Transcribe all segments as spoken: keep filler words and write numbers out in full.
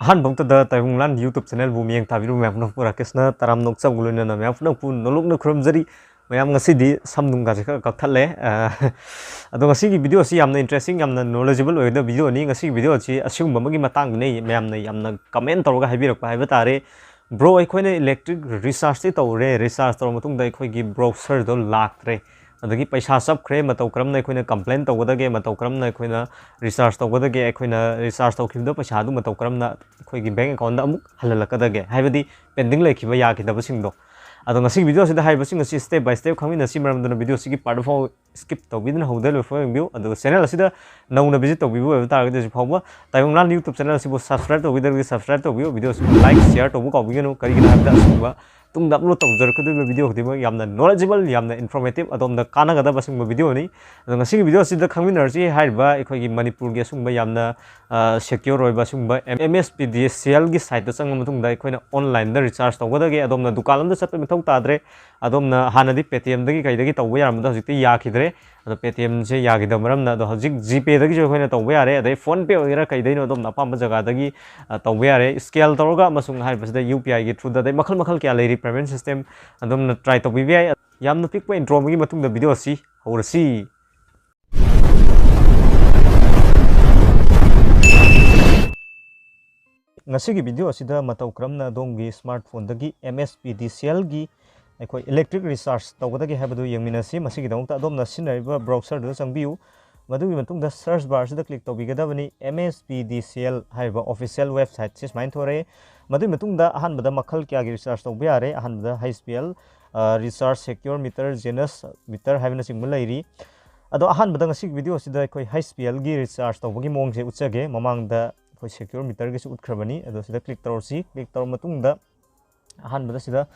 ꯑꯍꯥꯟꯕ ꯃꯛꯇꯗ ꯇꯥꯏꯕꯪꯂꯥꯟ YouTube channelꯕꯨ ꯃꯤꯠꯌꯦꯡ ꯊꯥꯕꯤꯔꯤꯕ ꯃꯌꯥꯝ ꯄꯨꯝꯅꯃꯛꯄꯨ ꯔꯥꯀꯦꯁꯅ ꯇꯔꯥꯝꯅ ꯑꯣꯛꯆꯕꯒ ꯂꯣꯏꯅꯅ ꯃꯌꯥꯝ ꯄꯨꯝꯅꯃꯛꯄꯨ ꯅꯣꯂꯨꯛꯅ ꯈꯨꯔꯨꯝꯖꯔꯤ꯫ ꯃꯌꯥꯝ, ꯉꯁꯤꯗꯤ ꯁꯝ ꯅꯨꯡꯒꯁꯦ ꯈꯔ ꯀꯛꯊꯠꯂꯦ꯫ ꯑ, ꯑꯗꯣ ꯉꯁꯤꯒꯤ video ꯑꯁꯤ ꯌꯥꯝꯅ interesting, ꯌꯥꯝꯅ knowledgeable ꯑꯣꯏꯒꯗꯕ videoꯅꯤ꯫ ꯉꯁꯤꯒꯤ video ꯑꯁꯤ ꯑꯁꯤꯒꯨꯝꯕ ꯑꯃꯒꯤ ꯃꯇꯥꯡꯗꯅꯦ, ꯃꯌꯥꯝꯅ ꯌꯥꯝꯅ comment ꯇꯧꯔꯒ ꯍꯥꯏꯕꯤꯔꯛꯄ ꯍꯥꯏꯕ ꯇꯥꯔꯦ꯫ "Bro, ꯑꯩꯈꯣꯏꯅ electric rechargeꯇꯤ ꯇꯧꯔꯦ, recharge ꯇꯧꯔ ꯃꯇꯨꯡꯗ ꯑꯩꯈꯣꯏꯒꯤ browserꯗꯣ ꯂꯥꯛꯇ꯭ꯔꯦ, ꯑꯗꯒꯤ ꯄꯩꯁꯥ ꯆꯞꯈ꯭ꯔꯦ, ꯃꯇꯧ ꯀꯔꯝꯅ ꯑꯩꯈꯣꯏꯅ complain ꯇꯧꯒꯗꯒꯦ, ꯃꯇꯧ ꯀꯔꯝꯅ ꯑꯩꯈꯣꯏꯅ recharge ꯇꯧꯒꯗꯒꯦ, ꯑꯩꯈꯣꯏꯅ recharge ꯇꯧꯈꯤꯕꯗꯣ ꯄꯩꯁꯥꯗꯨ ꯃꯇꯧ ꯀꯔꯝꯅ ꯑꯩꯈꯣꯏꯒꯤ bank accountꯗ ꯑꯃꯨꯛ ꯍꯜꯍꯜꯂꯛꯀꯗꯒꯦ, ꯍꯥꯏꯕꯗꯤ pending ꯂꯩꯈꯤꯕ ꯌꯥꯈꯤꯗꯕꯁꯤꯡꯗꯣ?" ꯑꯗꯣ ꯉꯁꯤꯒꯤ videoꯁꯤꯗ ꯍꯥꯏꯔꯤꯕꯁꯤꯡ ꯑꯁꯤ step by step ꯈꯪꯃꯤꯟꯅꯁꯤ꯫ ꯃꯔꯝ ꯑꯗꯨꯅ videoꯁꯤꯒꯤ part ꯐꯥꯎ skip ꯇꯧꯕꯤꯗꯨꯅ ꯍꯧꯗ ꯂꯣꯏꯐꯥꯎ ꯌꯦꯡꯕꯤꯌꯨ꯫ ꯑꯗꯨꯒ channel ꯑꯁꯤꯗ ꯅꯧꯅ visit ꯇꯧꯕꯤꯕ ꯑꯣꯏꯕ ꯇꯥꯔꯒꯗꯤ ꯍꯧꯖꯤꯛ ꯐꯥꯎꯕ ꯇꯥꯏꯕꯪꯂꯥꯟ YouTube channel ꯑꯁꯤꯕꯨ subscribe ꯇꯧꯕꯤꯗ꯭ꯔꯒꯗꯤ subscribe ꯇꯧꯕꯤꯌꯨ꯫ Videoꯁꯤꯕꯨ like, share ꯇꯧꯕ ꯀꯥꯎꯕꯤꯒꯅꯨ꯫ ꯀꯔꯤꯒꯤꯅꯣ ꯍꯥꯏꯕꯗ ꯑꯁꯤꯒꯨꯝꯕ ꯇꯨꯡꯗ upload ꯇꯧꯖꯔꯛꯀꯗꯧꯔꯤꯕ video ꯈꯨꯗꯤꯡꯃꯛ ꯌꯥꯝꯅ knowledgeable, ꯌꯥꯝꯅ informative, ꯑꯗꯣꯝꯗ ꯀꯥꯟꯅꯒꯗꯕ ꯑꯁꯤꯒꯨꯝꯕ videoꯅꯤ꯫ ꯑꯗꯣ ꯉꯁꯤꯒꯤ videoꯁꯤꯗ ꯈꯪꯃꯤꯟꯅꯔꯁꯤ ꯍꯥꯏꯔꯤꯕ ꯑꯩꯈꯣꯏꯒꯤ ꯃꯅꯤꯄꯨꯔꯒꯤ ꯑꯁꯤꯒꯨꯝꯕ ꯌꯥꯝꯅ, ꯑ, secure ꯑꯣꯏꯕ ꯑꯁꯤꯒꯨꯝꯕ MSPDCLꯒꯤ siteꯇ ꯆꯪꯉ ꯃꯇꯨꯡꯗ ꯑꯩꯈꯣꯏꯅ onlineꯗ recharge ꯇꯧꯒꯗꯒꯦ꯫ ꯑꯗꯣꯝꯅ ꯗꯨꯀꯥꯟ ꯑꯃꯗ ꯆꯠꯄꯒꯤ ꯃꯊꯧ ꯇꯥꯗ꯭ꯔꯦ꯫ ꯑꯗꯣꯝꯅ ꯍꯥꯟꯅꯗꯤ Paytmꯗꯒꯤ ꯀꯩꯗꯒꯤ ꯇꯧꯕ ꯌꯥꯔꯝꯕꯗꯣ ꯍꯧꯖꯤꯛꯇꯤ ꯌꯥꯈꯤꯗ꯭ꯔꯦ꯫ ꯑꯗꯣ Paytmꯁꯦ ꯌꯥꯈꯤꯗꯕ ꯃꯔꯝꯅ, ꯑꯗꯣ ꯍꯧꯖꯤꯛ GPayꯗꯒꯤꯁꯨ ꯑꯩꯈꯣꯏꯅ ꯇꯧꯕ ꯌꯥꯔꯦ, ꯑꯗꯩ PhonePe ꯑꯣꯏꯒꯦꯔꯥ ꯀꯩꯗꯩꯅꯣ ꯑꯗꯣꯝꯅ ꯑꯄꯥꯝꯕ ꯖꯒꯥꯗꯒꯤ, ꯑ, ꯇꯧꯕ ꯌꯥꯔꯦ꯫ Scan ꯇꯧꯔꯒ ꯑꯃꯁꯨꯡ ꯍꯥꯏꯔꯤꯕꯁꯤꯗ UPIꯒꯤ throughꯗ, ꯑꯗꯩ ꯃꯈꯜ ꯃꯈꯜ ꯀꯌꯥ ꯂꯩꯔꯤ payment system, ꯑꯗꯣꯝꯅ try ꯇꯧꯕꯤꯕ ꯌꯥꯏ꯫ ꯌꯥꯝꯅ ꯄꯤꯛꯄ intro ꯑꯃꯒꯤ ꯃꯇꯨꯡꯗ video ꯑꯁꯤ ꯍꯧꯔꯁꯤ꯫ ꯉꯁꯤꯒꯤ video ꯑꯁꯤꯗ ꯃꯇꯧ ꯀꯔꯝꯅ ꯑꯗꯣꯝꯒꯤ smartphoneꯗꯒꯤ MSPDCLꯒꯤ ꯑꯩꯈꯣꯏ electric recharge ꯇꯧꯒꯗꯒꯦ ꯍꯥꯏꯕꯗꯨ ꯌꯦꯡꯃꯤꯟꯅꯁꯤ꯫ ꯃꯁꯤꯒꯤꯗꯃꯛꯇ ꯑꯗꯣꯝꯅ ꯁꯤꯖꯤꯟꯅꯔꯤꯕ browserꯗꯨꯗ ꯆꯪꯕꯤꯌꯨ꯫ ꯃꯗꯨꯒꯤ ꯃꯇꯨꯡꯗ search barꯁꯤꯗ click ꯇꯧꯕꯤꯒꯗꯕꯅꯤ꯫ MSPDCL ꯍꯥꯏꯔꯤꯕ official websiteꯁꯤ ꯁꯨꯃꯥꯏꯅ ꯊꯣꯔꯛꯑꯦ꯫ ꯃꯗꯨꯒꯤ ꯃꯇꯨꯡꯗ ꯑꯍꯥꯟꯕꯗ ꯃꯈꯜ ꯀꯌꯥꯒꯤ recharge ꯇꯧꯕ ꯌꯥꯔꯦ꯫ ꯑꯍꯥꯟꯕꯗ HPL, ꯑ, recharge, secure meter, Genus meter ꯍꯥꯏꯕꯅꯆꯤꯡꯕ ꯂꯩꯔꯤ꯫ ꯑꯗꯣ ꯑꯍꯥꯟꯕꯗ ꯉꯁꯤꯒꯤ video ꯑꯁꯤꯗ ꯑꯩꯈꯣꯏ HPLꯒꯤ recharge ꯇꯧꯕꯒꯤ ꯃꯑꯣꯡꯁꯦ ꯎꯠꯆꯒꯦ꯫ ꯃꯃꯥꯡꯗ ꯑꯩꯈꯣꯏ secure meterꯒꯤꯁꯨ ꯎꯠꯈ꯭ꯔꯕꯅꯤ꯫ ꯑꯗꯣ ꯁꯤꯗ click ꯇꯧꯔꯁꯤ꯫ Click ꯇꯧꯔ ꯃꯇꯨꯡꯗ ꯑꯍꯥꯟꯕꯗ ꯁꯤꯗ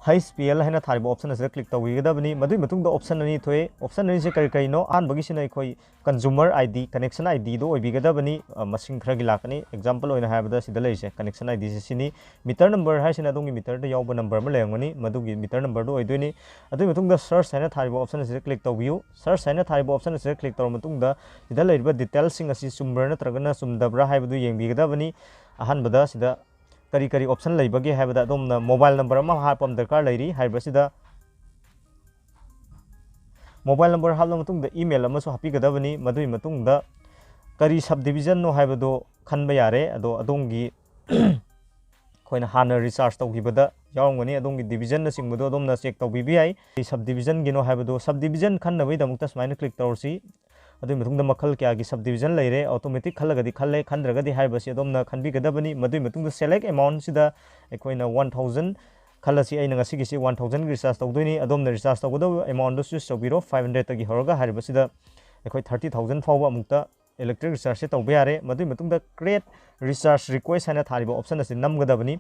ꯍꯩꯆ ꯄꯤ ꯑꯦꯜ ꯍꯥꯏꯅ ꯊꯥꯔꯤꯕ option ꯑꯁꯤꯗ click ꯇꯧꯕꯤꯒꯗꯕꯅꯤ꯫ ꯃꯗꯨꯒꯤ ꯃꯇꯨꯡꯗ option ꯑꯅꯤ ꯊꯣꯛꯑꯦ꯫ Option ꯑꯅꯤꯁꯤ ꯀꯔꯤ ꯀꯔꯤꯅꯣ? ꯑꯍꯥꯟꯕꯒꯤꯁꯤꯅ ꯑꯩꯈꯣꯏ consumer I D, connection I D ꯗꯨ ꯑꯣꯏꯕꯤꯒꯗꯕꯅꯤ꯫ ꯑ, ꯃꯁꯤꯡ ꯈꯔꯒꯤ ꯂꯥꯛꯀꯅꯤ꯫ Example ꯑꯣꯏꯅ ꯍꯥꯏꯔꯕꯗ ꯁꯤꯗ ꯂꯩꯔꯤꯁꯦ connection I D ꯁꯤ ꯁꯤꯅꯤ꯫ Meter number ꯍꯥꯏꯁꯤꯅ ꯑꯗꯣꯝꯒꯤ meter ꯗ ꯌꯥꯎꯕ number ꯑꯃ ꯂꯩꯔꯝꯒꯅꯤ, ꯃꯗꯨꯒꯤ meter number ꯗꯨ ꯑꯣꯏꯗꯣꯏꯅꯤ꯫ ꯑꯗꯨꯒꯤ ꯃꯇꯨꯡꯗ search ꯍꯥꯏꯅ ꯊꯥꯔꯤꯕ option ꯑꯁꯤꯗ click ꯇꯧꯕꯤꯌꯨ꯫ Search ꯍꯥꯏꯅ ꯊꯥꯔꯤꯕ option ꯑꯁꯤꯗ click ꯇꯧꯔꯕ ꯃꯇꯨꯡꯗ ꯁꯤꯗ ꯂꯩꯔꯤꯕ detail ꯁꯤꯡ ꯑꯁꯤ ꯆꯨꯝꯕ꯭ꯔꯥ ꯅꯠꯇ꯭ꯔꯒꯅ ꯆꯨꯝꯗꯕ꯭ꯔꯥ ꯍꯥꯏꯕꯗꯨ ꯌꯦꯡꯕꯤꯒꯗꯕꯅꯤ꯫ ꯑꯍꯥꯟꯕꯗ ꯁꯤꯗ ꯀꯔꯤ ꯀꯔꯤ option ꯂꯩꯕꯒꯦ ꯍꯥꯏꯕꯗ ꯑꯗꯣꯝꯅ mobile number ꯑꯃ ꯍꯥꯞꯄ ꯑꯃ ꯗꯔꯀꯥꯔ ꯂꯩꯔꯤ꯫ ꯍꯥꯏꯔꯤꯕꯁꯤꯗ mobile number ꯍꯥꯞꯂꯕ ꯃꯇꯨꯡꯗ email ꯑꯃꯁꯨ ꯍꯥꯞꯄꯤꯒꯗꯕꯅꯤ꯫ ꯃꯗꯨꯒꯤ ꯃꯇꯨꯡꯗ ꯀꯔꯤ subdivision ꯅꯣ ꯍꯥꯏꯕꯗꯨ ꯈꯟꯕ ꯌꯥꯔꯦ꯫ ꯑꯗꯣ ꯑꯗꯣꯝꯒꯤ ꯑꯩꯈꯣꯏꯅ ꯍꯥꯟꯅ recharge ꯇꯧꯈꯤꯕꯗ ꯌꯥꯎꯔꯝꯒꯅꯤ꯫ ꯑꯗꯣꯝꯒꯤ division ꯅꯆꯤꯡꯕꯗꯣ ꯑꯗꯣꯝꯅ check ꯇꯧꯕꯤꯕ ꯌꯥꯏ꯫ Subdivision ꯒꯤꯅꯣ ꯍꯥꯏꯕꯗꯣ, subdivision ꯈꯟꯅꯕꯒꯤꯗꯃꯛꯇ ꯁꯨꯃꯥꯏꯅ click ꯇꯧꯔꯁꯤ꯫ ꯑꯗꯨꯒꯤ ꯃꯇꯨꯡꯗ ꯃꯈꯜ ꯀꯌꯥꯒꯤ subdivision ꯂꯩꯔꯦ꯫ Automatic ꯈꯜꯂꯒꯗꯤ ꯈꯜꯂꯦ, ꯈꯟꯗ꯭ꯔꯒꯗꯤ ꯍꯥꯏꯔꯤꯕꯁꯤ ꯑꯗꯣꯝꯅ ꯈꯟꯕꯤꯒꯗꯕꯅꯤ꯫ ꯃꯗꯨꯒꯤ ꯃꯇꯨꯡꯗ select amount ꯁꯤꯗ ꯑꯩꯈꯣꯏꯅ one thousand ꯈꯜꯂꯁꯤ꯫ ꯑꯩꯅ ꯉꯁꯤꯒꯤꯁꯤ one thousand ꯒꯤ recharge ꯇꯧꯗꯣꯏꯅꯤ꯫ ꯑꯗꯣꯝꯅ recharge ꯇꯧꯒꯗꯕ amount ꯗꯨ choose ꯇꯧꯕꯤꯔꯣ꯫ Five hundred ꯇꯒꯤ ꯍꯧꯔꯒ ꯍꯥꯏꯔꯤꯕꯁꯤꯗ ꯑꯩꯈꯣꯏ thirty thousand ꯐꯥꯎꯕ ꯑꯃꯨꯛꯇ electric recharge ꯁꯦ ꯇꯧꯕ ꯌꯥꯔꯦ꯫ ꯃꯗꯨꯒꯤ ꯃꯇꯨꯡꯗ create recharge request ꯍꯥꯏꯅ ꯊꯥꯔꯤꯕ option ꯑꯁꯤ ꯅꯝꯒꯗꯕꯅꯤ꯫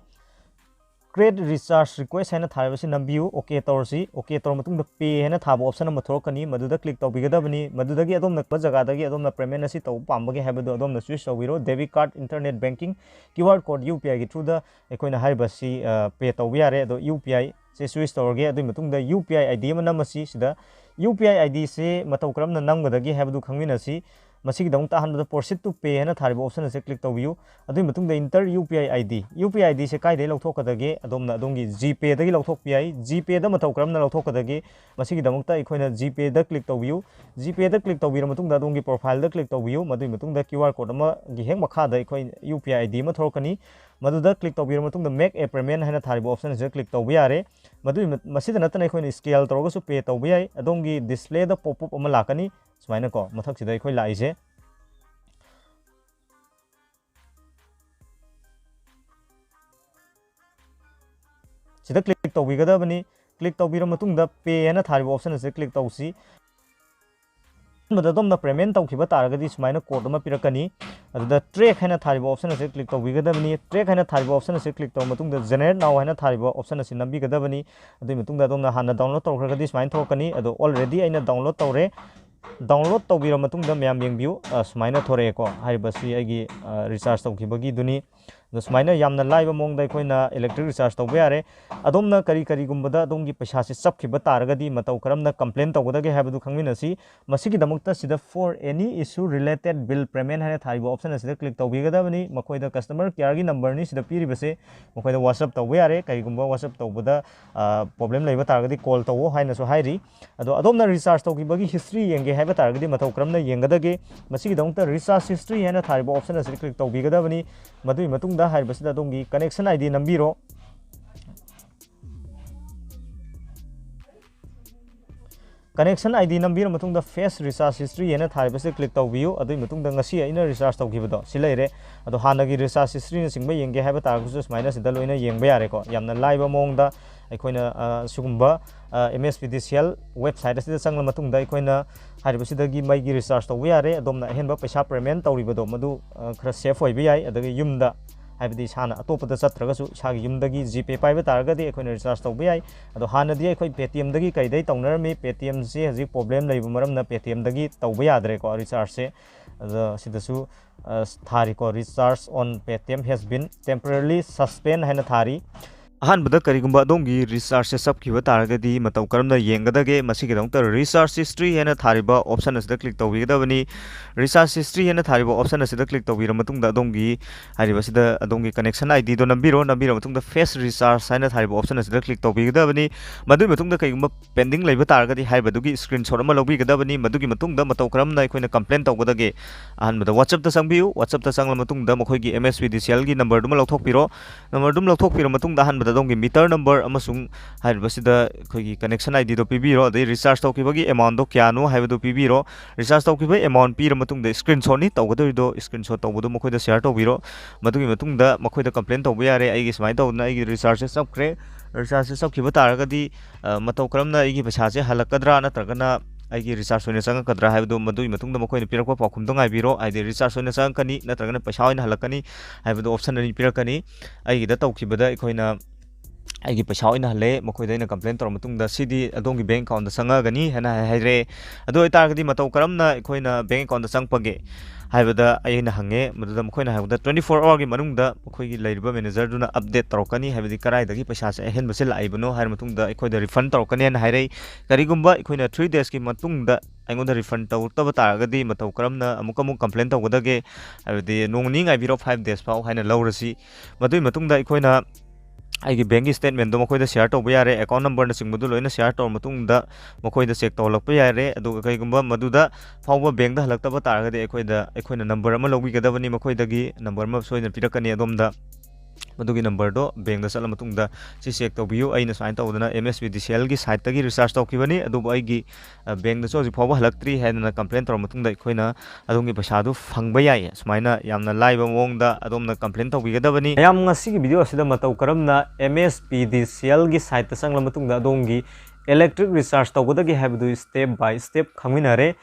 Create recharge request ꯍꯥꯏꯅ ꯊꯥꯔꯤꯕꯁꯤ ꯅꯝꯕꯤꯌꯨ꯫ OK ꯇꯧꯔꯁꯤ꯫ OK ꯇꯧꯔꯕ ꯃꯇꯨꯡꯗ pay ꯍꯥꯏꯅ ꯊꯥꯕ option ꯑꯃ ꯊꯣꯛꯂꯛꯀꯅꯤ, ꯃꯗꯨꯗ click ꯇꯧꯕꯤꯒꯗꯕꯅꯤ꯫ ꯃꯗꯨꯗꯒꯤ ꯑꯗꯣꯝꯅ ꯀꯔꯝꯕ ꯖꯒꯥꯗꯒꯤ ꯑꯗꯣꯝꯅ payment ꯑꯁꯤ ꯇꯧꯕ ꯄꯥꯝꯕꯒꯦ ꯍꯥꯏꯕꯗꯨ ꯑꯗꯣꯝꯅ choose ꯇꯧꯕꯤꯔꯣ꯫ Debit card, internet banking, QR code, UPI ꯒꯤ through ꯗ ꯑꯩꯈꯣꯏꯅ ꯍꯥꯏꯔꯤꯕꯁꯤ, ꯑ, pay ꯇꯧꯕ ꯌꯥꯔꯦ꯫ ꯑꯗꯣ UPI ꯁꯦ choose ꯇꯧꯔꯒꯦ꯫ ꯑꯗꯨꯒꯤ ꯃꯇꯨꯡꯗ UPI ID ꯑꯃ ꯅꯝꯃꯁꯤ꯫ ꯁꯤꯗ UPI ID ꯁꯦ ꯃꯇꯧ ꯀꯔꯝꯅ ꯅꯝꯒꯗꯒꯦ ꯍꯥꯏꯕꯗꯨ ꯈꯪꯃꯤꯟꯅꯁꯤ꯫ ꯃꯁꯤꯒꯤꯗꯃꯛꯇ ꯑꯍꯥꯟꯕꯗ proceed to pay ꯍꯥꯏꯅ ꯊꯥꯔꯤꯕ option ꯑꯁꯤ click ꯇꯧꯕꯤꯌꯨ꯫ ꯑꯗꯨꯒꯤ ꯃꯇꯨꯡꯗ enter UPI ID꯫ UPI ID ꯁꯦ ꯀꯥꯏꯗꯒꯤ ꯂꯧꯊꯣꯛꯀꯗꯒꯦ? ꯑꯗꯣꯝꯅ ꯑꯗꯣꯝꯒꯤ GPay ꯗꯒꯤ ꯂꯧꯊꯣꯛꯄ ꯌꯥꯏ꯫ GPay ꯗ ꯃꯇꯧ ꯀꯔꯝꯅ ꯂꯧꯊꯣꯛꯀꯗꯒꯦ? ꯃꯁꯤꯒꯤꯗꯃꯛꯇ ꯑꯩꯈꯣꯏꯅ GPay ꯗ click ꯇꯧꯕꯤꯌꯨ꯫ GPay ꯗ click ꯇꯧꯕꯤꯔꯕ ꯃꯇꯨꯡꯗ ꯑꯗꯣꯝꯒꯤ profile ꯗ click ꯇꯧꯕꯤꯌꯨ꯫ ꯃꯗꯨꯒꯤ ꯃꯇꯨꯡꯗ QR code ꯑꯃꯒꯤ ꯍꯦꯛ ꯃꯈꯥꯗ ꯑꯩꯈꯣꯏ UPI ID ꯑꯃ ꯊꯣꯛꯂꯛꯀꯅꯤ꯫ ꯃꯗꯨꯗ click ꯇꯧꯕꯤꯔꯕ ꯃꯇꯨꯡꯗ make a payment ꯍꯥꯏꯅ ꯊꯥꯔꯤꯕ option ꯑꯁꯤꯗ click ꯇꯧꯕ ꯌꯥꯔꯦ꯫ ꯃꯗꯨꯒꯤ ꯃ-, ꯃꯁꯤꯗ ꯅꯠꯇꯅ ꯑꯩꯈꯣꯏꯅ scan ꯇꯧꯔꯒꯁꯨ pay ꯇꯧꯕ ꯌꯥꯏ꯫ ꯑꯗꯣꯝꯒꯤ display ꯗ pop up ꯑꯃ ꯂꯥꯛꯀꯅꯤ꯫ ꯁꯨꯃꯥꯏꯅꯀꯣ, ꯃꯊꯛꯁꯤꯗ ꯑꯩꯈꯣꯏ ꯂꯥꯛꯏꯁꯦ꯫ ꯁꯤꯗ click ꯇꯧꯕꯤꯒꯗꯕꯅꯤ꯫ Click ꯇꯧꯕꯤꯔ ꯃꯇꯨꯡꯗ pay ꯍꯥꯏꯅ ꯊꯥꯔꯤꯕ option ꯑꯁꯤꯗ click ꯇꯧꯁꯤ꯫ ꯑꯍꯥꯟꯕꯗ ꯑꯗꯣꯝꯅ payment ꯇꯧꯈꯤꯕ ꯇꯥꯔꯒꯗꯤ ꯁꯨꯃꯥꯏꯅ code ꯑꯃ ꯄꯤꯔꯛꯀꯅꯤ꯫ ꯑꯗꯨꯗ track ꯍꯥꯏꯅ ꯊꯥꯔꯤꯕ option ꯑꯁꯤ click ꯇꯧꯕꯤꯒꯗꯕꯅꯤ꯫ Track ꯍꯥꯏꯅ ꯊꯥꯔꯤꯕ option ꯑꯁꯤ click ꯇꯧꯕ ꯃꯇꯨꯡꯗ generate now ꯍꯥꯏꯅ ꯊꯥꯔꯤꯕ option ꯑꯁꯤ ꯅꯝꯕꯤꯒꯗꯕꯅꯤ꯫ ꯑꯗꯨꯒꯤ ꯃꯇꯨꯡꯗ ꯑꯗꯣꯝꯅ ꯍꯥꯟꯅ download ꯇꯧꯈ꯭ꯔꯒꯗꯤ ꯁꯨꯃꯥꯏꯅ ꯊꯣꯛꯂꯛꯀꯅꯤ꯫ ꯑꯗꯣ already ꯑꯩꯅ download ꯇꯧꯔꯦ꯫ Download ꯇꯧꯕꯤꯔ ꯃꯇꯨꯡꯗ ꯃꯌꯥꯝ ꯌꯦꯡꯕꯤꯌꯨ, ꯑ, ꯁꯨꯃꯥꯏꯅ ꯊꯣꯔꯛꯑꯦꯀꯣ꯫ ꯍꯥꯏꯔꯤꯕꯁꯤ ꯑꯩꯒꯤ, ꯑ, recharge ꯇꯧꯈꯤꯕꯒꯤꯗꯨꯅꯤ꯫ ꯑꯗꯣ ꯁꯨꯃꯥꯏꯅ ꯌꯥꯝꯅ ꯂꯥꯏꯕ ꯃꯑꯣꯡꯗ ꯑꯩꯈꯣꯏꯅ electric recharge ꯇꯧꯕ ꯌꯥꯔꯦ꯫ ꯑꯗꯣꯝꯅ ꯀꯔꯤ ꯀꯔꯤꯒꯨꯝꯕꯗ ꯑꯗꯣꯝꯒꯤ ꯄꯩꯁꯥꯁꯤ ꯆꯞꯈꯤꯕ ꯇꯥꯔꯒꯗꯤ ꯃꯇꯧ ꯀꯔꯝꯅ complain ꯇꯧꯒꯗꯒꯦ ꯍꯥꯏꯕꯗꯨ ꯈꯪꯃꯤꯟꯅꯁꯤ꯫ ꯃꯁꯤꯒꯤꯗꯃꯛꯇ ꯁꯤꯗ "For any issue related bill payment" ꯍꯥꯏꯅ ꯊꯥꯔꯤꯕ option ꯑꯁꯤꯗ click ꯇꯧꯕꯤꯒꯗꯕꯅꯤ꯫ ꯃꯈꯣꯏꯗ customer careꯒꯤ numberꯅꯤ ꯁꯤꯗ ꯄꯤꯔꯤꯕꯁꯦ꯫ ꯃꯈꯣꯏꯗ WhatsApp ꯇꯧꯕ ꯌꯥꯔꯦ꯫ ꯀꯔꯤꯒꯨꯝꯕ WhatsApp ꯇꯧꯕꯗ, ꯑ, problem ꯂꯩꯕ ꯇꯥꯔꯒꯗꯤ call ꯇꯧꯋꯣ ꯍꯥꯏꯅꯁꯨ ꯍꯥꯏꯔꯤ꯫ ꯑꯗꯣ ꯑꯗꯣꯝꯅ recharge ꯇꯧꯈꯤꯕꯒꯤ history ꯌꯦꯡꯒꯦ ꯍꯥꯏꯕ ꯇꯥꯔꯒꯗꯤ ꯃꯇꯧ ꯀꯔꯝꯅ ꯌꯦꯡꯒꯗꯒꯦ? ꯃꯁꯤꯒꯤꯗꯃꯛꯇ "Recharge history" ꯍꯥꯏꯅ ꯊꯥꯔꯤꯕ option ꯑꯁꯤꯗ click ꯇꯧꯕꯤꯒꯗꯕꯅꯤ꯫ ꯃꯗꯨꯒꯤ ꯃꯇꯨꯡꯗ ꯍꯥꯏꯔꯤꯕꯁꯤꯗ ꯑꯗꯣꯝꯒꯤ connection ID ꯅꯝꯕꯤꯔꯣ꯫ Connection ID ꯅꯝꯕꯤꯔ ꯃꯇꯨꯡꯗ "Fetch recharge history" ꯍꯥꯏꯅ ꯊꯥꯔꯤꯕꯁꯤꯗ click ꯇꯧꯕꯤꯌꯨ꯫ ꯑꯗꯨꯒꯤ ꯃꯇꯨꯡꯗ ꯉꯁꯤ ꯑꯩꯅ recharge ꯇꯧꯈꯤꯕꯗꯣ ꯁꯤ ꯂꯩꯔꯦ꯫ ꯑꯗꯣ ꯍꯥꯟꯅꯒꯤ recharge historyꯅꯆꯤꯡꯕ ꯌꯦꯡꯒꯦ ꯍꯥꯏꯕ ꯇꯥꯔꯒꯁꯨ ꯁꯨꯃꯥꯏꯅ ꯁꯤꯗ ꯂꯣꯏꯅ ꯌꯦꯡꯕ ꯌꯥꯔꯦꯀꯣ꯫ ꯌꯥꯝꯅ ꯂꯥꯏꯕ ꯃꯑꯣꯡꯗ ꯑꯩꯈꯣꯏꯅ, ꯑ, ꯁꯤꯒꯨꯝꯕ, ꯑ, MSPDCL website ꯑꯁꯤꯗ ꯆꯪꯂ ꯃꯇꯨꯡꯗ ꯑꯩꯈꯣꯏꯅ ꯍꯥꯏꯔꯤꯕꯁꯤꯗꯒꯤ ꯃꯩꯒꯤ recharge ꯇꯧꯕ ꯌꯥꯔꯦ꯫ ꯑꯗꯣꯝꯅ ꯑꯍꯦꯟꯕ ꯄꯩꯁꯥ payment ꯇꯧꯔꯤꯕꯗꯣ ꯃꯗꯨ, ꯑ, ꯈꯔ safe ꯑꯣꯏꯕ ꯌꯥꯏ꯫ ꯑꯗꯒꯤ ꯌꯨꯝꯗ, ꯍꯥꯏꯕꯗꯤ ꯏꯁꯥꯅ ꯑꯇꯣꯞꯄꯗ ꯆꯠꯇ꯭ꯔꯒꯁꯨ ꯏꯁꯥꯒꯤ ꯌꯨꯝꯗꯒꯤ GPay ꯄꯥꯏꯕ ꯇꯥꯔꯒꯗꯤ ꯑꯩꯈꯣꯏꯅ recharge ꯇꯧꯕ ꯌꯥꯏ꯫ ꯑꯗꯣ ꯍꯥꯟꯅꯗꯤ ꯑꯩꯈꯣꯏ Paytmꯗꯒꯤ ꯀꯩꯗꯩ ꯇꯧꯅꯔꯝꯃꯤ꯫ Paytmꯁꯤ ꯍꯧꯖꯤꯛ problem ꯂꯩꯕ ꯃꯔꯝꯅ Paytmꯗꯒꯤ ꯇꯧꯕ ꯌꯥꯗ꯭ꯔꯦꯀꯣ rechargeꯁꯦ꯫ ꯑꯗꯣ ꯁꯤꯗꯁꯨ, ꯑ, ꯊꯥꯔꯤꯀꯣ, "Recharge on Paytm has been temporarily suspend" ꯍꯥꯏꯅ ꯊꯥꯔꯤ꯫ ꯑꯍꯥꯟꯕꯗ ꯀꯔꯤꯒꯨꯝꯕ ꯑꯗꯣꯝꯒꯤ rechargeꯁꯦ ꯆꯞꯈꯤꯕ ꯇꯥꯔꯒꯗꯤ ꯃꯇꯧ ꯀꯔꯝꯅ ꯌꯦꯡꯒꯗꯒꯦ? ꯃꯁꯤꯒꯤꯗꯃꯛꯇ "Recharge history" ꯍꯥꯏꯅ ꯊꯥꯔꯤꯕ option ꯑꯁꯤꯗ click ꯇꯧꯕꯤꯒꯗꯕꯅꯤ꯫ "Recharge history" ꯍꯥꯏꯅ ꯊꯥꯔꯤꯕ option ꯑꯁꯤꯗ click ꯇꯧꯕꯤꯔ ꯃꯇꯨꯡꯗ ꯑꯗꯣꯝꯒꯤ ꯍꯥꯏꯔꯤꯕꯁꯤꯗ ꯑꯗꯣꯝꯒꯤ connection IDꯗꯣ ꯅꯝꯕꯤꯔꯣ꯫ ꯅꯝꯕꯤꯔ ꯃꯇꯨꯡꯗ "Fetch recharge" ꯍꯥꯏꯅ ꯊꯥꯔꯤꯕ option ꯑꯁꯤꯗ click ꯇꯧꯕꯤꯒꯗꯕꯅꯤ꯫ ꯃꯗꯨꯒꯤ ꯃꯇꯨꯡꯗ ꯀꯩꯒꯨꯝꯕ pending ꯂꯩꯕ ꯇꯥꯔꯒꯗꯤ ꯍꯥꯏꯔꯤꯕꯗꯨꯒꯤ screenshot ꯑꯃ ꯂꯧꯕꯤꯒꯗꯕꯅꯤ꯫ ꯃꯗꯨꯒꯤ ꯃꯇꯨꯡꯗ ꯃꯇꯧ ꯀꯔꯝꯅ ꯑꯩꯈꯣꯏꯅ complain ꯇꯧꯒꯗꯒꯦ? ꯑꯍꯥꯟꯕꯗ WhatsAppꯇ ꯆꯪꯕꯤꯌꯨ꯫ WhatsAppꯇ ꯆꯪꯂ ꯃꯇꯨꯡꯗ ꯃꯈꯣꯏꯒꯤ MSPDCLꯒꯤ numberꯗꯨꯃ ꯂꯧꯊꯣꯛꯄꯤꯔꯣ꯫ Numberꯗꯨꯃ ꯂꯧꯊꯣꯛꯄꯤꯔ ꯃꯇꯨꯡꯗ ꯑꯍꯥꯟꯕꯗ ꯑꯗꯣꯝꯒꯤ meter number ꯑꯃꯁꯨꯡ ꯍꯥꯏꯔꯤꯕꯁꯤꯗ ꯑꯩꯈꯣꯏꯒꯤ connection IDꯗꯣ ꯄꯤꯕꯤꯔꯣ꯫ ꯑꯗꯩ recharge ꯇꯧꯈꯤꯕꯒꯤ amountꯗꯣ ꯀꯌꯥꯅꯣ ꯍꯥꯏꯕꯗꯨ ꯄꯤꯕꯤꯔꯣ꯫ Recharge ꯇꯧꯈꯤꯕꯒꯤ amount ꯄꯤꯔ ꯃꯇꯨꯡꯗ screenshotꯅꯤ ꯇꯧꯒꯗꯧꯔꯤꯗꯣ, screenshot ꯇꯧꯕꯗꯣ ꯃꯈꯣꯏꯗ share ꯇꯧꯕꯤꯔꯣ꯫ ꯃꯗꯨꯒꯤ ꯃꯇꯨꯡꯗ ꯃꯈꯣꯏꯗ complain ꯇꯧꯕ ꯌꯥꯔꯦ, "ꯑꯩꯒꯤ ꯁꯨꯃꯥꯏꯅ ꯇꯧꯗꯅ ꯑꯩꯒꯤ rechargeꯁꯦ ꯆꯞꯈ꯭ꯔꯦ꯫ Rechargeꯁꯦ ꯆꯞꯈꯤꯕ ꯇꯥꯔꯒꯗꯤ, ꯑ, ꯃꯇꯧ ꯀꯔꯝꯅ ꯑꯩꯒꯤ ꯄꯩꯁꯥꯁꯦ ꯍꯜꯂꯛꯀꯗ꯭ꯔꯥ ꯅꯠꯇ꯭ꯔꯒꯅ ꯑꯩꯒꯤ ꯔꯤꯆꯥꯔꯖ ꯑꯣꯏꯅ ꯆꯪꯉꯛꯀꯗ꯭ꯔꯥ ꯍꯥꯏꯕꯗꯨ ꯃꯗꯨꯒꯤ ꯃꯇꯨꯡꯗ ꯃꯈꯣꯏꯅ ꯄꯤꯔꯛꯄ ꯄꯥꯎꯈꯨꯝꯗꯣ ꯉꯥꯏꯕꯤꯔꯣ꯫ ꯍꯥꯏꯗꯤ ꯔꯤꯆꯥꯔꯖ ꯑꯣꯏꯅ ꯆꯪꯉꯛꯀꯅꯤ ꯅꯠꯇ꯭ꯔꯒꯅ ꯄꯩꯁꯥ ꯑꯣꯏꯅ ꯍꯜꯂꯛꯀꯅꯤ ꯍꯥꯏꯕꯗꯨ ꯑꯣꯞꯁꯟ ꯑꯅꯤ ꯄꯤꯔꯛꯀꯅꯤ꯫ ꯑꯩꯒꯤꯗ ꯇꯧꯈꯤꯕꯗ ꯑꯩꯈꯣꯏꯅ ꯑꯩꯒꯤ ꯄꯩꯁꯥ ꯑꯣꯏꯅ ꯍꯜꯂꯦ, ꯃꯈꯣꯏꯗ ꯑꯩꯅ ꯀꯝꯄ꯭ꯂꯦꯟ ꯇꯧꯔ ꯃꯇꯨꯡꯗ ꯁꯤꯗꯤ ꯑꯗꯣꯝꯒꯤ ꯕꯦꯡ ꯑꯦꯀꯥꯎꯟꯗ ꯆꯪꯉꯛꯑꯒꯅꯤ ꯍꯥꯏꯅ ꯍꯥꯏ-, ꯍꯥꯏꯔꯛꯑꯦ꯫ ꯑꯗꯨ ꯑꯣꯏꯇꯥꯔꯒꯗꯤ ꯃꯇꯧ ꯀꯔꯝꯅ ꯑꯩꯈꯣꯏꯅ ꯕꯦꯡ ꯑꯦꯀꯥꯎꯟꯗ ꯆꯪꯉꯛꯄꯒꯦ ꯍꯥꯏꯕꯗ ꯑꯩꯅ ꯍꯪꯉꯦ꯫ ꯃꯗꯨꯗ ꯃꯈꯣꯏꯅ ꯍꯥꯏꯕꯗ twenty four hourꯒꯤ ꯃꯅꯨꯡꯗ ꯑꯩꯈꯣꯏꯒꯤ ꯂꯩꯔꯤꯕ ꯃꯦꯅꯦꯖꯔꯗꯨꯅ ꯑꯞꯗꯦꯠ ꯇꯧꯔꯛꯀꯅꯤ, ꯍꯥꯏꯕꯗꯤ ꯀꯗꯥꯏꯗꯒꯤ ꯄꯩꯁꯥꯁꯦ ꯑꯍꯦꯟꯕꯁꯦ ꯂꯥꯛꯏꯕꯅꯣ ꯍꯥꯏꯔ ꯃꯇꯨꯡꯗ ꯑꯩꯈꯣꯏꯗ ꯔꯤꯐꯟ ꯇꯧꯔꯛꯀꯅꯤ ꯍꯥꯏꯅ ꯍꯥꯏꯔꯛꯏ꯫ ꯀꯔꯤꯒꯨꯝꯕ ꯑꯩꯈꯣꯏꯅ three daysꯀꯤ ꯃꯇꯨꯡꯗ ꯑꯩꯉꯣꯟꯗ ꯔꯤꯐꯟ ꯇꯧꯔꯛꯇꯕ ꯇꯥꯔꯒꯗꯤ ꯃꯇꯧ ꯀꯔꯝꯅ ꯑꯃꯨꯛ ꯑꯃꯨꯛ ꯀꯝꯄ꯭ꯂꯦꯟ ꯇꯧꯒꯗꯒꯦ? ꯍꯥꯏꯕꯗꯤ ꯅꯣꯡ ꯅꯤꯅꯤ ꯉꯥꯏꯕꯤꯔꯣ, five days ꯐꯥꯎ ꯍꯥꯏꯅ ꯂꯧꯔꯁꯤ꯫ ꯃꯗꯨꯒꯤ ꯃꯇꯨꯡꯗ ꯑꯩꯈꯣꯏꯅ ꯑꯩꯒꯤ ꯕꯦꯡꯒꯤ ꯁ꯭ꯇꯦꯠꯃꯦꯟꯗꯣ ꯃꯈꯣꯏꯗ ꯁꯤꯌꯔ ꯇꯧꯕ ꯌꯥꯔꯦ, ꯑꯦꯀꯥꯎꯟ ꯅꯝꯕꯔꯅꯆꯤꯡꯕꯗꯨ ꯂꯣꯏꯅ ꯁꯤꯌꯔ ꯇꯧꯔ ꯃꯇꯨꯡꯗ ꯃꯈꯣꯏꯗ ꯆꯦꯛ ꯇꯧꯍꯜꯂꯛꯄ ꯌꯥꯔꯦ꯫ ꯑꯗꯨꯒ ꯀꯩꯒꯨꯝꯕ ꯃꯗꯨꯗ ꯐꯥꯎꯕ ꯕꯦꯡꯗ ꯍꯜꯂꯛꯇꯕ ꯇꯥꯔꯒꯗꯤ ꯑꯩꯈꯣꯏꯗ, ꯑꯩꯈꯣꯏꯅ ꯅꯝꯕꯔ ꯑꯃ ꯂꯧꯕꯤꯒꯗꯕꯅꯤ ꯃꯈꯣꯏꯗꯒꯤ, ꯅꯝꯕꯔ ꯑꯃ ꯁꯣꯏꯗꯅ ꯄꯤꯔꯛꯀꯅꯤ ꯑꯗꯣꯝꯗ꯫ ꯃꯗꯨꯒꯤ ꯅꯝꯕꯔꯗꯣ ꯕꯦꯡꯗ ꯆꯠꯂ ꯃꯇꯨꯡꯗ ꯁꯤ ꯆꯦꯛ ꯇꯧꯕꯤꯌꯨ, ꯑꯩꯅ ꯁꯨꯃꯥꯏꯅ ꯇꯧꯗꯅ M S P D C Lꯒꯤ ꯁꯥꯏꯠꯇꯒꯤ ꯔꯤꯆꯥꯔꯖ ꯇꯧꯈꯤꯕꯅꯤ, ꯑꯗꯨꯕꯨ ꯑꯩꯒꯤ, ꯑ, ꯕꯦꯡꯗꯁꯨ ꯍꯧꯖꯤꯛ ꯐꯥꯎꯕ ꯍꯜꯂꯛꯇ꯭ꯔꯤ ꯍꯥꯏꯗꯅ ꯀꯝꯄ꯭ꯂꯦꯟ ꯇꯧꯔ ꯃꯇꯨꯡꯗ ꯑꯩꯈꯣꯏꯅ ꯑꯗꯣꯝꯒꯤ ꯄꯩꯁꯥꯗꯨ ꯐꯪꯕ ꯌꯥꯏ꯫ ꯁꯨꯃꯥꯏꯅ ꯌꯥꯝꯅ ꯂꯥꯏꯕ ꯃꯑꯣꯡꯗ ꯑꯗꯣꯝꯅ ꯀꯝꯄ꯭ꯂꯦꯟ ꯇꯧꯕꯤꯒꯗꯕꯅꯤ꯫ ꯃꯌꯥꯝ, ꯉꯁꯤꯒꯤ ꯚꯤꯗꯤꯑꯣ ꯑꯁꯤꯗ ꯃꯇꯧ ꯀꯔꯝꯅ M S P D C Lꯒꯤ ꯁꯥꯏꯠꯇ ꯆꯪꯂ ꯃꯇꯨꯡꯗ ꯑꯗꯣꯝꯒꯤ ꯏꯂꯦꯛꯇ꯭ꯔꯤꯛ ꯔꯤꯆꯥꯔꯖ ꯇꯧꯒꯗꯒꯦ ꯍꯥꯏꯕꯗꯨ step by step ꯈꯪꯃꯤꯟꯅꯔꯦ꯫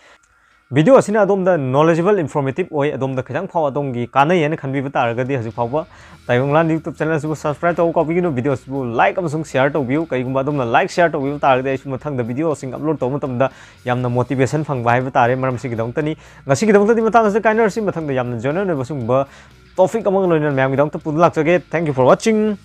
ꯚꯤꯗꯤꯑꯣ ꯑꯁꯤꯅ ꯑꯗꯣꯝꯗ knowledgeable, informative ꯑꯣꯏ, ꯑꯗꯣꯝꯗ ꯈꯤꯇꯪ ꯐꯥꯎ ꯑꯗꯣꯝꯒꯤ ꯀꯥꯟꯅꯩ ꯍꯥꯏꯅ ꯈꯟꯕꯤꯕ ꯇꯥꯔꯒꯗꯤ ꯍꯧꯖꯤꯛ ꯐꯥꯎꯕ ꯇꯥꯏꯕꯪꯂꯥꯟ YouTube channel ꯑꯁꯤꯕꯨ subscribe ꯇꯧꯕ ꯀꯥꯎꯕꯤꯒꯅꯨ꯫ ꯚꯤꯗꯤꯑꯣ ꯑꯁꯤꯕꯨ like ꯑꯃꯁꯨꯡ share ꯇꯧꯕꯤꯌꯨ꯫ ꯀꯔꯤꯒꯨꯝꯕ ꯑꯗꯣꯝꯅ like, share ꯇꯧꯕꯤꯕ ꯇꯥꯔꯒꯗꯤ ꯑꯩꯁꯨ ꯃꯊꯪꯗ ꯚꯤꯗꯤꯑꯣꯁꯤꯡ upload ꯇꯧꯕ ꯃꯇꯝꯗ ꯌꯥꯝꯅ motivation ꯐꯪꯕ ꯍꯥꯏꯕ ꯇꯥꯔꯦ꯫ ꯃꯔꯝ ꯑꯁꯤꯒꯤꯗꯃꯛꯇꯅꯤ꯫ ꯉꯁꯤꯒꯤꯗꯃꯛꯇꯗꯤ ꯃꯇꯥꯡ ꯑꯁꯤꯗ ꯀꯥꯏꯅꯔꯁꯤ꯫ ꯃꯊꯪꯗ ꯌꯥꯝꯅ genuine ꯑꯣꯏꯕ ꯁꯤꯒꯨꯝꯕ topic ꯑꯃꯒ ꯂꯣꯏꯅꯅ ꯃꯌꯥꯝꯒꯤꯗꯃꯛꯇ ꯄꯨꯗꯨꯅ ꯂꯥꯛꯆꯒꯦ꯫ Thank you for watching꯫